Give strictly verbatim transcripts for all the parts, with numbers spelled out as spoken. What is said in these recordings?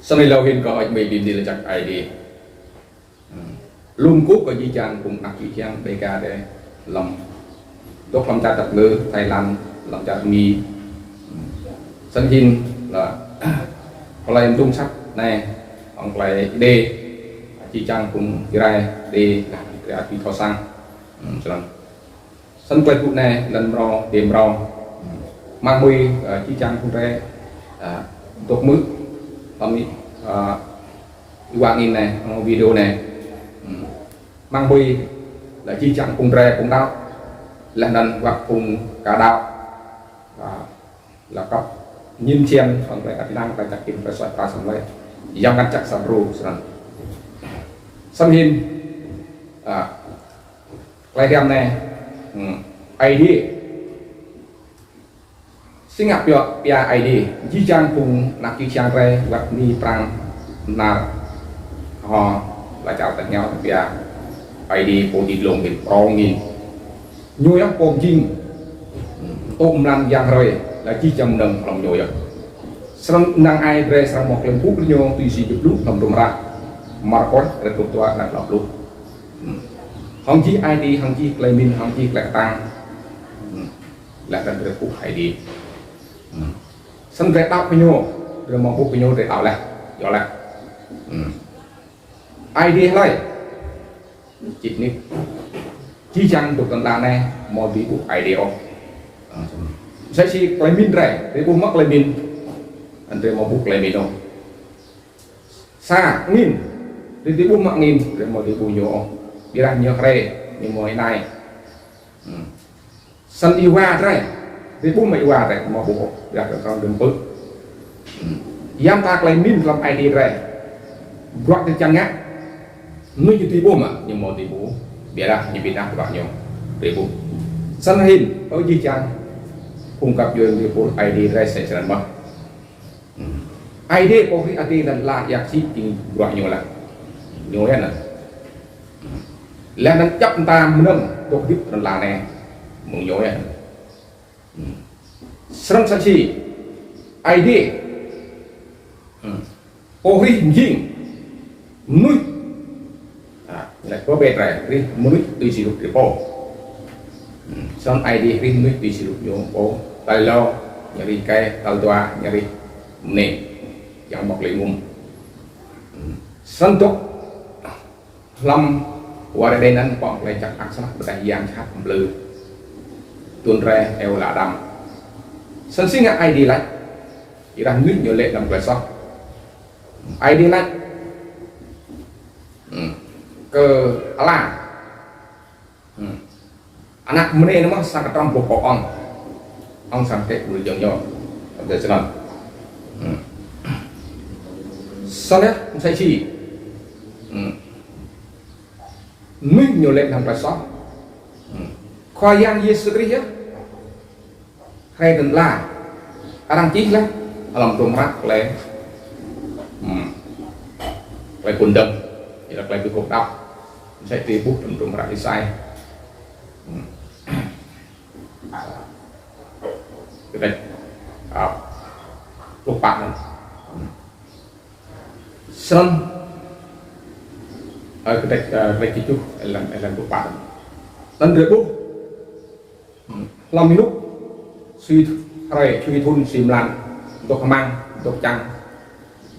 Snăn êlâo hĭn kâo hơêč hmưi bi mni lač jăk Aê Diê. Lŏ kkuh kơ jih jang phung anak čư̆ čhiăng Đêga drei hlăm, dôk hlăm čar Dap Kngư, Thái Lan, hlăm čar Mi. Snăn hĭn leh klei mdŭng sat anei, hŏng klei Êđê, jih jang phung Jrai, Êđê, leh drei ăt bi thâo săng. Snăn. Snăn klei blŭ anei lăn mrâo, dê mrâo. Mang mui, ơ, jih jang phung drei, ơ, dôk hmư̆, hlăm, ơ, êwa angĭn anei, hlăm video anei. Mang mui, leh jih jang phung drei, phung đăo, leh anăn wăt phung ka đăo. Ơ, leh kăp ñin čiăng, hŏng klei ăt năng, klei čăk kin, klei suaih pra săm lei. Yang ngăn čăk săm ru, snăn. Snăn hĭn, ơ, klei hriăm anei, hmm, Aê Diê. Si ngă pia, pia Aê Diê, jih jang phung anak čư̆ čhiăng drei, wăt Mi Prăng, Bơhnar, hŏ, leh čar tač êngao pia Aê Diê pô ti dlông hĭn, prŏng hĭn. Ñu yơh pô jing, hmm, tŭ mlan yang hruê, leh jih jang mnơ̆ng hlăm ñu yơh. Snăn năng ai drei srăng mâo klei mpŭ kơ ñu tui si ñu blŭ hlăm hdruôm hră Markôs, kdrêč pluh dua, êlan tlâo pluh. Hmm. Hŏng jih ai tiê, hŏng jih klei mĭn, hŏng jih klei ktang. Hmm. Leh anăn drei ƀuh Aê Diê. Hmm. Snăn drei đăo kơ ñu, drei mâo ƀuh kơ ñu, drei đăo leh, djŏ leh. Hmm. Aê Diê hlei? Čĭt nik. Jih jang dôk ti lăn ala anei, amâo dưi ƀuh Aê Diê ôh. Msĕ si klei mĭn drei, drei ƀuh mă klei mĭn. Drei amâo ƀuh klei mĭn ôh. Sa, angĭn. Drei dưi ƀuh mă angĭn, drei amâo dưi ƀuh ñu ôh. Ƀiădah ñu hriê, ñu mâo ênai. Hmm. Snăn êwa drei, drei ƀuh mă êwa drei, amâo ƀuh ôh, ƀiădah drei kăn dưi mpŭ. Hmm. Ya mta klei mĭn hlăm ai tiê drei. Bruă drei čiăng ngă, mnuih ñu dưi ƀuh mă, ñu amâo dưi ƀuh. Ƀiădah ñu bi êdah bruă ñu, drei ƀuh. Snăn hĭn, ơ jih jang phung găp djuê mnuih pul Aê Diê drei msĕ snăn mơh. Hmm. Aê Diê pô hrih adiê lăn ala êa ksĭ jing bruă ñu leh. Ñu yơh anăn. Hmm. Leh anăn djăp mta mnơ̆ng dôk hdĭp ti lăn ala anei, mơ̆ng ñu yơh anăn. Hmm. Snăn msĕ si Aê Diê, hmm, pô hrih mjing mnuih. A, ñu lač pô bi drei hrih mnuih tui si rup drei pô. Hmm, snăn Aê Diê hrih mnuih tui si rup ñu pô. Tal êlâo ñu hrih êkei, tal dua ñu hrih mniê. Yang mâo klei êngŭm. Hmm. Snăn dôk hlăm war Êđen anăn pŏk klei jăk mơak snăk ƀiădah yang jhat mplư. Tŭn drei, Êwa leh Ađam. Snăn si ngă Aê Diê lač, êrah mnuih ñu lĕ hlăm klei soh. Aê Diê lač, hmm, kơ ala. Hmm. Anak mniê anăn mơh sa ktrŏm boh kŏ ŏng. Ŏng srăng kĕ ƀuôn jơ̆ng ñu. Snăn. Hmm. Snăn yơh, msĕ si. Hmm. Mnuih ñu lĕ hlăm klei soh. Hmm. Khua Yang Yêsu Krist yơh. Hriê ti lăn ala. Arăng čih leh hlăm hdruôm hră klei, hmm, klei ƀuôn dơ̆ng, ƀiădah klei bi kôp đăp. Msĕ si ƀuh hlăm hdruôm hră Êsai. Hmm. Kdrêč, a, pluh pă anăn. Hmm. Snăn, ơ, kdrêč, ơ, kdrêč kjuh, êlan, êlan pluh pă anăn. Snăn drei ƀuh. Hmm. Hlăm ênuk, sui hruê, sui thŭn, sui mlan, dôk hmăng, dôk čang.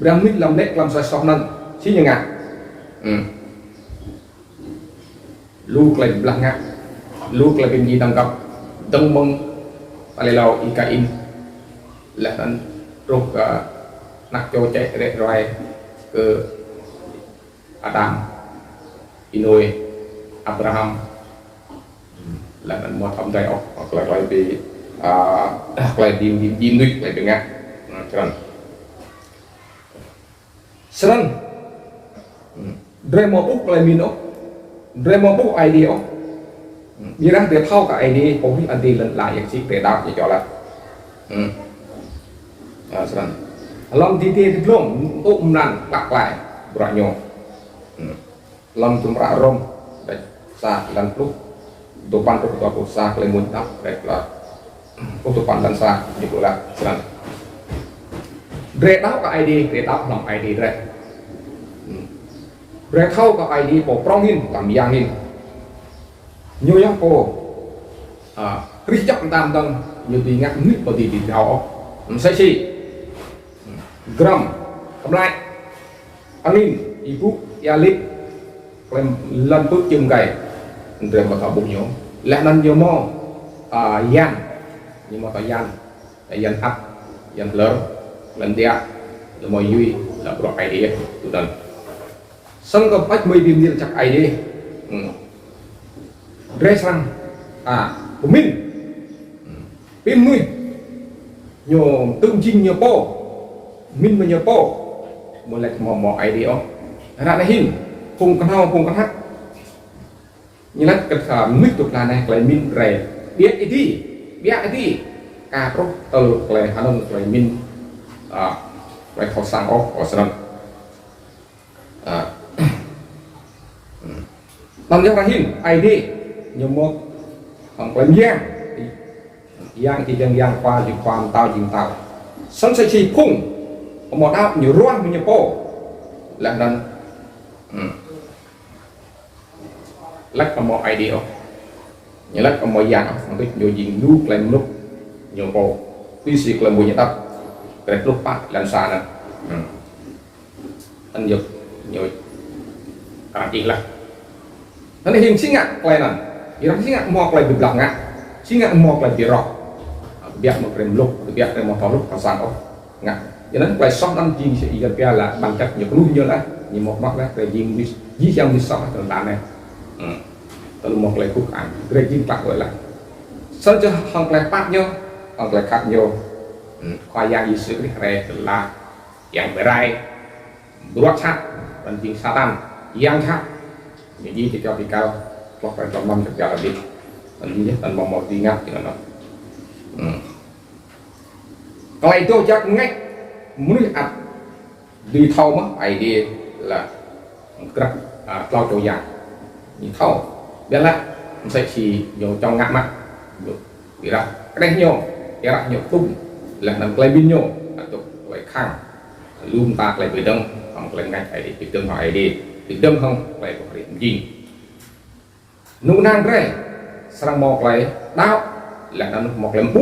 Ƀiădah mnuih hlăm lĕ, hlăm suaih soh anăn, si ñu ngă. Hmm. Lu klei bi blah ngă, lu klei bi mdjiê dơ̆ng găp, dơ̆ng mơ̆ng tal êlâo Y-Kain, leh anăn truh kơ anak čô čĕ rĕ ruai kơ Ađam, Y-Nôê, Abraham, leh anăn mâo thâo mdei ôh, klei, klei bi, a, klei bi, bi, bi mnuih, klei bi ngă, hmm, snăn. Snăn. Hmm. Drei amâo ƀuh klei mĭn ôh. Drei amâo ƀuh Aê Diê ôh. Hmm. Ƀiădah drei thâo kơ Aê Diê, pô hrih adiê lăn ala êa ksĭ, drei đăo ñu djŏ leh. Hmm. A, snăn. Hlăm ti dlông, tŭ mlan, klă klai, bruă ñu. Hmm. Hlăm hdruôm hră Rôm, kdrêč sa, êlan pluh dua păn truh dua pluh sa, Klei Mmuñ Hđăp, kdrêč pluh dua păn, êlan sa, ñu blŭ leh snăn. Drei đăo kơ Aê Diê, drei đăo hlăm Aê Diê drei. Hmm. Drei thâo kơ Aê Diê pô prŏng hĭn, hlăm yang hĭn. Ñu yơh pô, a, hrih jăk mtam dơ̆ng, ñu dưi ngă mnuih pô dưi dưi thâo ôh. Msĕ si, hmm, grăm, kmlai, angĭn, êbŭ, êa lip, klei lăn pưk čưm gai. Drei amâo thâo ƀuh ñu. Leh anăn ñu mâo, a, yan. Ñu mâo thâo yan. Yan ăt, yan hlơr, lăn dia, leh mâo yui, leh bruă Aê Diê, tui anăn. Snăn kơ păč mơi bi mni lač jăk Aê Diê. Hmm. Drei srăng, a, pơmĭn. Hmm. Bi mnuih. Ñu tŭ jing ñu pô. Mĭn mơ̆ ñu pô. Mâo lač mâo mâo Aê Diê ôh. Ară anei hĭn, phung knhâo, phung knhăk. Ñu lač kơ sa mnuih dôk lăn anei klei mĭn drei. Ƀiă êdi, ƀiă êdi. Ka truh tơl klei hnơ̆ng klei mĭn, a, klei thâo săng ôh, ôh snăn. A. Anăn yơh ară anei hĭn, Aê Diê, ñu mâo hŏng klei myang. Yang či jing yang, khua jing khua, mtao jing mtao. Snăn sa čô phung, amâo đăo ñu ruah mơ̆ ñu pô. Leh anăn, hmm. Lač amâo Aê Diê ôh. Ñu lač amâo yang ôh, mơ̆ng tŭ ñu jing lu klei mluk ñu pô. Tui si klei mmuñ ñu tăp. Klei pluh pă lăn sa anăn. Hmm. Anăn yơh, ñu arăng čih lah. Anăn hĭn si ngă klei anăn. Arăng si ngă mâo klei bi blah ngă. Si ngă mâo klei bi roh. Kbiă mâo klei mluk, kbiă klei mâo thâo luh, thâo săng ôh. Ngă. Yua anăn klei soh anăn jing si igal pia lah, bản chất ñu knuih ñu lah, ñu mâo mă lah, klei jing mnuih, jih jang mnuih soh lah, tơl anei. Hmm. Tơl mâo klei kŭk ang. Drei jing klăk wơ̆t lah. Snăn jing hŏng klei pap ñu, hŏng klei khăp ñu. Hmm. Khua Yang Yêsu Krist hriê tơl lah. Yang bi rai. Bruă jhat, anăn jing Satan. Yang jhat. Ñu jing ti kâo ti kâo. Klŏk rai klŏk măm ti kâo ti. Anăn jing, anăn mâo mâo ti ngă, ti ngă. Hmm. Klei doh jăk mngač mnuih ăt dưi thâo mơh Aê Diê lah grăp, a, tlâo čô yang. Ñu thâo. Ƀiădah msĕ si ñu čŏng ngă mă. Ñu, ƀiădah kđeh ñu, ƀiădah ñu tŭm. Leh anăn klei mĭn ñu, ăt dôk klei khăng. Lu mta klei bi dơ̆ng, hŏng klei mngač Aê Diê, bi dơ̆ng hŏng Aê Diê, bi dơ̆ng hŏng klei pơkrih mjing. Hnŭk hnang drei, srăng mâo klei đăo, leh anăn mâo klei mpŭ.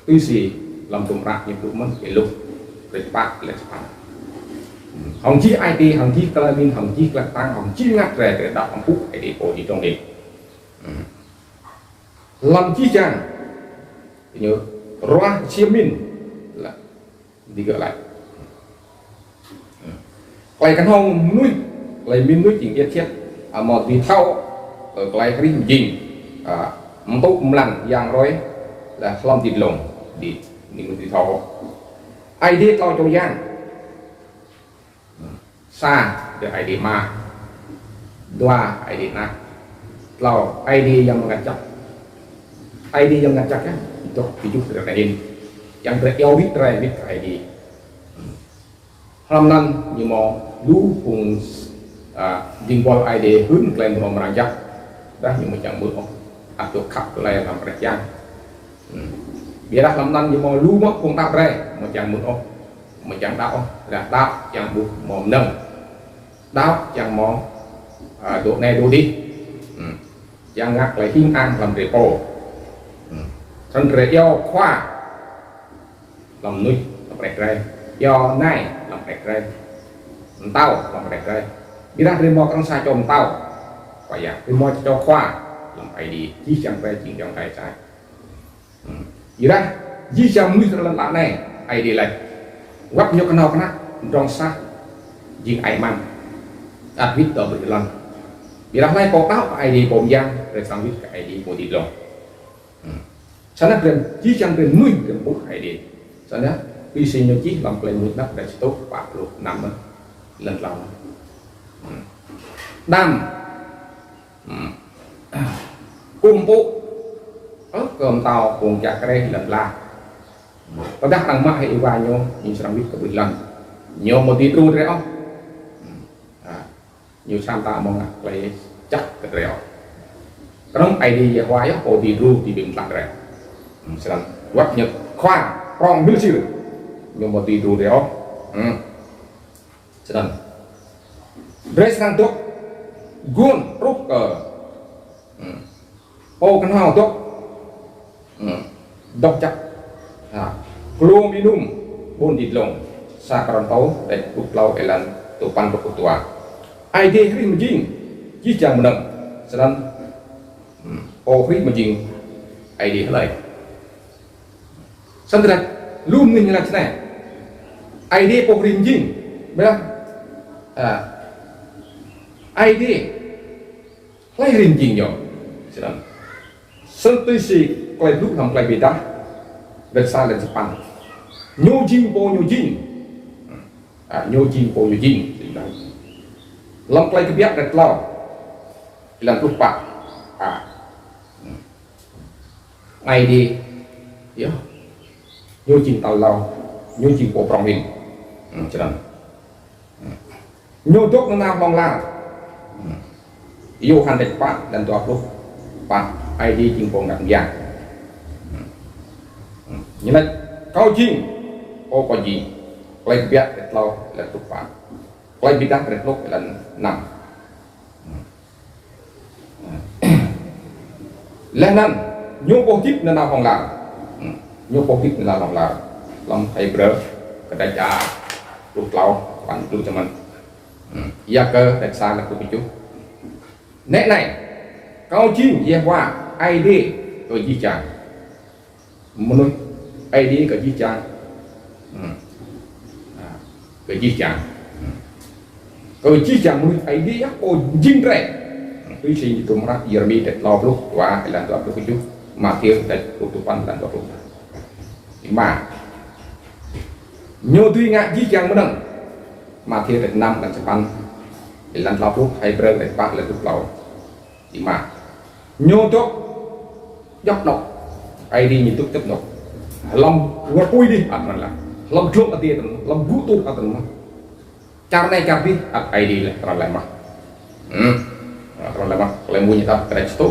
Tui si hlăm hdruôm hră ñu blŭ mơ̆n, êlâo, rĭt pă, leh sa pă. Hŏng jih ai tiê, hŏng jih klei mĭn, hŏng jih klei ktang, hŏng jih mngač drei, drei đăo mpŭ, Aê Diê pô ti dlông hĭn. Hlăm jih jang, ñu ruah ksiêm mĭn, leh digơ̆ lač. Klei knhông mnuih, klei mĭn mnuih jing điêt siêt, amâo dưi thâo, ơ, klei hrih mjing, a, mtŭ mlan yang roi, leh hlăm ti dlông, di, ni mnuih dưi thâo. Aê Diê tlâo čô yang. Sa, drei Aê Diê Ama. Dua, Aê Diê Anak. Tlâo, Aê Diê Yang Mngăt Jăk. Aê Diê Yang Mngăt Jăk, ya, dôk ti djuh drei anei hĭn. Yang drei iêu wĭt, drei wĭt kơ Aê Diê. Hlăm anăn ñu mâo lu phung, a, dĭng buăl Aê Diê hưn klei mrâo mrang jăk. Dah ñu amâo čiăng mŭt ôh. Ăt dôk khăp klei hlăm Krist Yang. Hmm. Ƀiădah hlăm anăn ñu mâo lu mơh phung đăo drei, amâo čiăng mŭt ôh. Amâo čiăng đăo ôh, dah đăo čiăng ƀuh mâo mnơ̆ng. Đăo čiăng mâo, a, dôk anei dôk dih. Hmm. Čiăng ngă klei hing ang hlăm drei pô. Hmm. Snăn drei iêu khua hlăm mnuih hlăm kđeh drei. Iêu nai hlăm kđeh drei. Mtao hlăm kđeh drei. Ƀiădah drei mâo knŏng sa čô mtao. Khua Yang. Drei mâo čô khua hlăm Aê Diê. Jih jang drei jing ayŏng adei sa. Hmm. Ƀiădah, jih jang mnuih ti lăn ala anei, Aê Diê lač. Wăt ñu knhâo knhăk, mdrŏng sah, jing ai man. Ăt wĭt dôk ti lăn. Ƀiădah hlei pô đăo kơ Aê Diê pô myang, drei srăng wĭt kơ Aê Diê pô ti dlông. Hmm. Snăn drei, jih jang drei mnuih drei ƀuh Aê Diê. Snăn, tui si ñu čih hlăm Klei Mmuñ Hđăp, drei čih tŭ, pă pluh năm, lăn tlâo. Hmm. Đăm. Hmm. Kkuh mpŭ, ơ, kơ mtao phung čar kreh lăn ala. Tơdah arăng mă hĕ êwa ñu, ñu srăng wĭt kơ ƀuôn lăn. Ñu amâo dưi đru drei ôh. Hmm. A, ñu sa mta amâo ngă klei jăk kơ drei ôh. Knŏng Aê Diê Yêhôwa yơh pô dưi đru, dưi bi mtlaih drei. Hmm, snăn. Wăt ñu khua prŏng mil sĭt. Ñu mâo tui đru drei ôh. Snăn. Drei srăng dôk guôn truh kơ pô knhâo dôk dôk jăk. Kluôm ênŭm ƀuôn ti dlông. Sa Kôrantô, dêč pluh tlâo, êlan dua păn truh dua. Aê Diê hrih mjing jih jang mnơ̆ng. Snăn, pô hrih mjing Aê Diê hlei? Snăn drei, lu mnuih ñu lač snei: Aê Diê pô hrih mjing. Ƀiădah, Aê Diê hlei hrih mjing ñu? Snăn. Snăn tui si klei blŭ hlăm Klei Bi Êdah, dêč sa, êlan sa păn. Ñu jing pô ñu jing. Ñu jing pô ñu jing. Hlăm Klei Kbiă, dêč tlâo, êlan pluh pă. Aê Diê, yơh, ñu jing tal êlâo, ñu jing pô prŏng hĭn. Snăn. Ñu dôk nanao hlŏng lar. Yôhan, dêč pă, êlan dua pluh pă. Aê Diê jing pô mngăt myang. Ñu lač: Kâo jing pô kâo jing. Klei Kbiă, dêč tlâo, êlan pluh pă. Klei Bi Êdah, dêč pluh, êlan năm. Leh anăn, ñu pô hdĭp nanao hlŏng lar. Ñu pô hdĭp nanao hlŏng lar. Hlăm Hêbrơ, kdrêč sa, pluh tlâo, păn pluh čơmăn. Yakơ, dêč sa, êlan pluh kjuh. Nĕ anei, kâo jing Yêhôwa, Aê Diê kơ jih jang mnuih, Aê Diê kơ jih jang. Kơ jih jang. Kơ jih jang mnuih Aê Diê yơh pô jing drei. Tui si hdruôm hră Yêrêmi, dêč tlâo pluh dua, êlan dua pluh kjuh, Mathiơ, dêč pluh dua păn, êlan dua pluh êma. Ñu dưi ngă jih jang mnơ̆ng. Mathiơ, dêč năm, êlan sa păn, êlan tlâo pluh, Hêbrơ, dêč pă, êlan dua pluh tlâo. Êma. Ñu dôk djăp anôk. Aê Diê ñu dôk djăp anôk. Hlăm war pui dih ăt anăn lah. Hlăm dlông adiê anăn, hlăm gŭ tur ăt anăn lah. Čar anei čar dih ăt Aê Diê leh, trăn leh mah. Trăn leh mah. Klei Mmuñ Hđăp, kdrêč sa,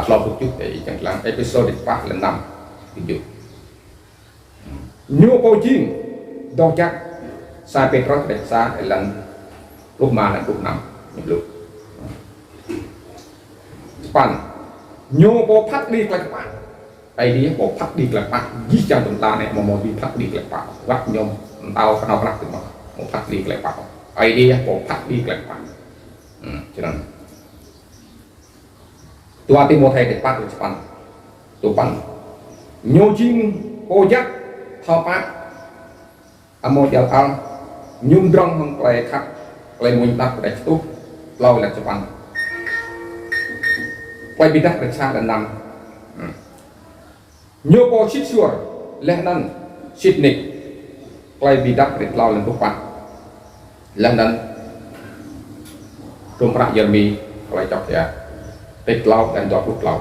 tlâo pluh kjuh, čiăng dlăng Êphêsô, dêč pă, êlan năm, kjuh. Ñu pô jing dôk jăk. Sa Pêtrôs, dêč sa, êlan pluh êma, êlan pluh năm. Ñu blŭ. Sa păn. Ñu pô phat kđi klei kpă. Aê Diê pô phat kđi klei kpă. Jih jang tŭm ta anei amâo mâo dưi phat kđi klei kpă. Wăt ñu mtao knhâo knhăk tŭm mâo phat kđi klei kpă. Aê Diê pô phat kđi klei kpă. Snăn. Dua Timôthê, dêč pă, êlan sa păn. Dua păn. Ñu jing pô jăk, thâo pă, amâo djăl ăl, ñu mdrŏng hŏng klei khăp, Klei Mmuñ Hđăp, kdrêč sa, tlâo, êlan sa păn. Klei Bi Êdah, kdrêč sa, êlan năm. Ñu pô sĭt suôr, leh anăn sĭt nik. Klei Bi Êdah, kdrêč tlâo, êlan pluh pă. Leh anăn hdruôm hră Yêrêmi, klei čŏk ya, kdrêč tlâo, êlan dua pluh tlâo.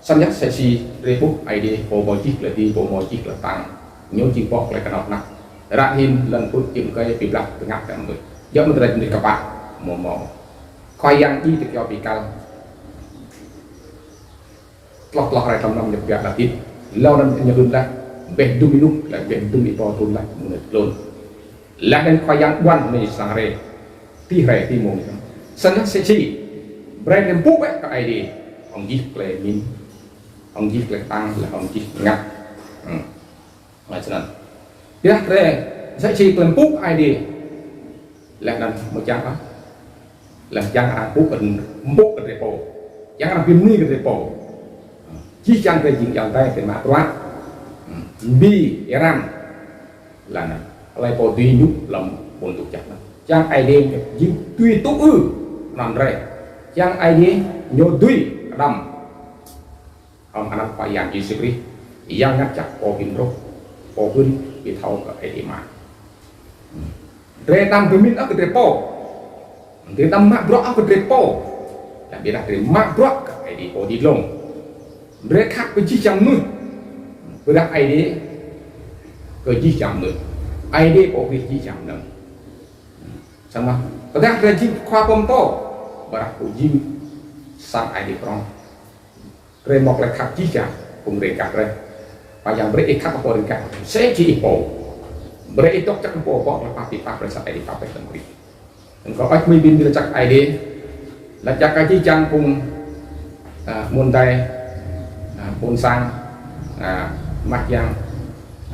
Snăn yơh msĕ si drei ƀuh Aê Diê pô mâo jih klei dưi, pô mâo jih klei ktang. Ñu jing pô klei knhâo knhăk. Ară anei lăn put jing kơ bi blah bi ngă kơ mnuih. Djŏ mơ̆ng drei mnuih kpă, mâo mâo. Khua Yang djŏ ti kyâo bi kal. Tloh tloh hruê tlăm năm ñu pia đa tĭt. Lŏ năm ñu đun lah. Bĕ dŭm ênuk lah, bĕ dŭm êbâo đun lah, mnơ̆ng tlôn. Lah anăn Khua Yang ƀuăn ñu sang hruê. Ti hruê ti mông. Snăn msĕ si brei mpŭ bĕ kơ Aê Diê. Hŏng jih klei mĭn. Hŏng jih klei ktang, lah hŏng jih ngă. Snăn. Ƀiădah drei msĕ si klei mpŭ Aê Diê. Leh anăn mơ̆ng čiăng ah. Leh čiăng arăng mpŭ kơ, mpŭ kơ drei pô. Čiăng arăng bi mni kơ drei pô. Jih jang drei jing ayŏng adei drei mă bruă. Bi êran. Leh anăn hlei pô dưi ñu hlăm ƀuôn doh jăk anăn. Čiăng Aê Diê jing tui tŭ ư. Anăn drei. Čiăng Aê Diê ñu dưi kđăm. Hŏng anăn Khua Yang Yêsu Krist, Yang Mngăt Jăk pô bi mrô, pô hưn bi thâo kơ Aê Diê Ama. Drei đăm bi mĭn ôh kơ drei pô. Drei đăm mă bruă ôh kơ drei pô. Ƀiădah drei mă bruă kơ Aê Diê pô ti dlông. Drei khăp kơ jih jang mnuih. Ƀiădah Aê Diê kơ jih jang mnuih. Aê Diê pô hrih jih jang mnơ̆ng. Snăn mơh. Tơdah drei jing khua pô mtô, ƀiădah pô jing sang Aê Diê prŏng. Drei mâo klei khăp jih jang, phung riêng gah drei. Khua Yang brei ih khăp kơ pô riêng gah, msĕ si ih pô. Brei ih dôk čăk pô pô leh pă ti pă brei sa ai di pă peh tăm kri. Kâo ăt mĭn bi lač jăk Aê Diê, lač jăk kơ jih jang phung, ah, mơ̆ng adei, ah, phung sang, ah, mah yang,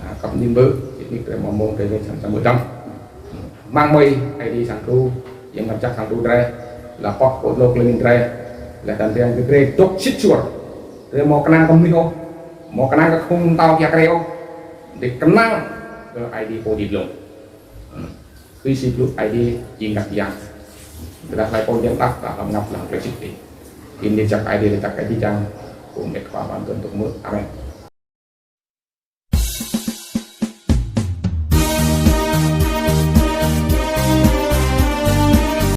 ah, kăp nin bơ, ini kre mâo mông kre kre sang sang bơ dam. Mang mơi Aê Diê sang tu, yang lač jăk sang tu drei, lač pŏk pô lôk lĕ nin drei, lač tăn drei kre dôk sĭt suôr. Drei mâo knang kơ mnuih ôh, mâo knang kơ phung mtao kiă kriê ôh, drei knang kơ Aê Diê pô ti dlông. Hmm. Tui si blŭ Aê Diê jing ngă yang. Tơdah hlei pô jing đăo, đăo hlăm ngăp hlăm klei sĭt ti. Ih lač jăk Aê Diê, lač jăk kơ jih jang phung mĭt khua ƀuôn dôk mơ̆. Amen.